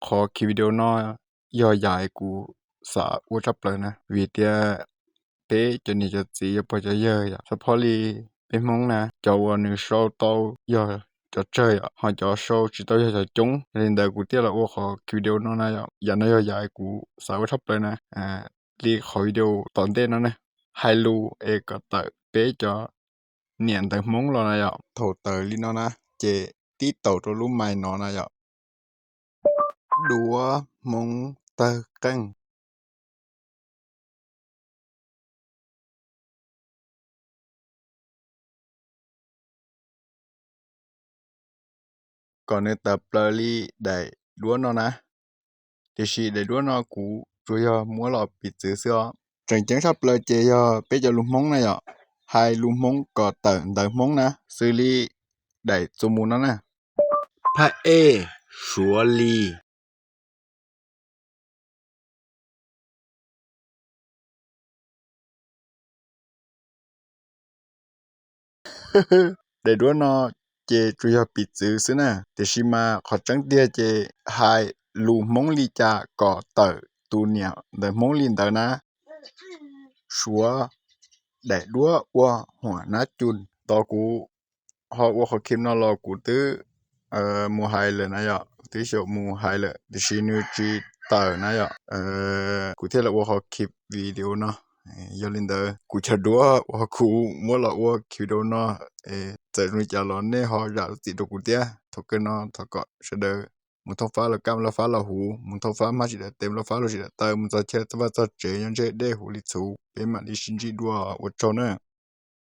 Qhov khi video no yog yam kuv xav ua tshaj plaws na, vim tias peb cov niam cov txiv cov pog cov yawg yom, txhua phob li peb Hmoob na, cov uas nws sau tau yog cov tsawg yom, ho cov sau tsis tau yog cov coob. Yog li ntawd kuv thiaj los ua qhov khi video no na yom. Yam no yog yam kuv xav ua tshaj plaws na. Li qhov video tom ntej no ne, hais lus es kom tawm peb cov niam ntawv Hmoob los na yom. Thaum tawm li no na, ces tib taus rau lub mais no na yom. Duab Hmoob tawg qeej. Kom nws tawm plaws li daim duab no na. Tiam sis daim duab no kuv tsuas yog muab los piv txwv xwb os. Tseem ceeb tshaj plaws ces yog peb cov lus Hmoob na yom, hais lus Hmoob kom tawm ntawv Hmoob na, xws li daim txuas mus no na. Phaj ej Suav li. Daim duab no ces tsuas yog piv txwv xwb na, tiam sis mas qhov tseeb tiag ces hais lus Hmoob li cas kom tawm tus niam ntawv Hmoob li ntawd na. Suav, daim duab ua huam nab cu. Tos kuv ho ua qhov khi no los kuv twb mus hais lawm na yom, twb xyaum mus hais lawm tiam sis nws tsis tawm na yom. Kuv thiaj los ua qhov khi video no. Yog li ntawd kuv cov duab uas kuv muab los ua khi video no, txawm zoo li cas los nej ho zam lub txim rau kuv thiab. Thaum kawg no thov kom sawv daws mus thoob fab los kaj, loj fab los huv, mus thoob fab hmab tsis dam tes, loj fab loj tsis dam taw, mus txog chaw txog vaj txog tsev nyob ntsej dej huv li txhuv, peb mam li sib ntsib dua, ua tsaug na.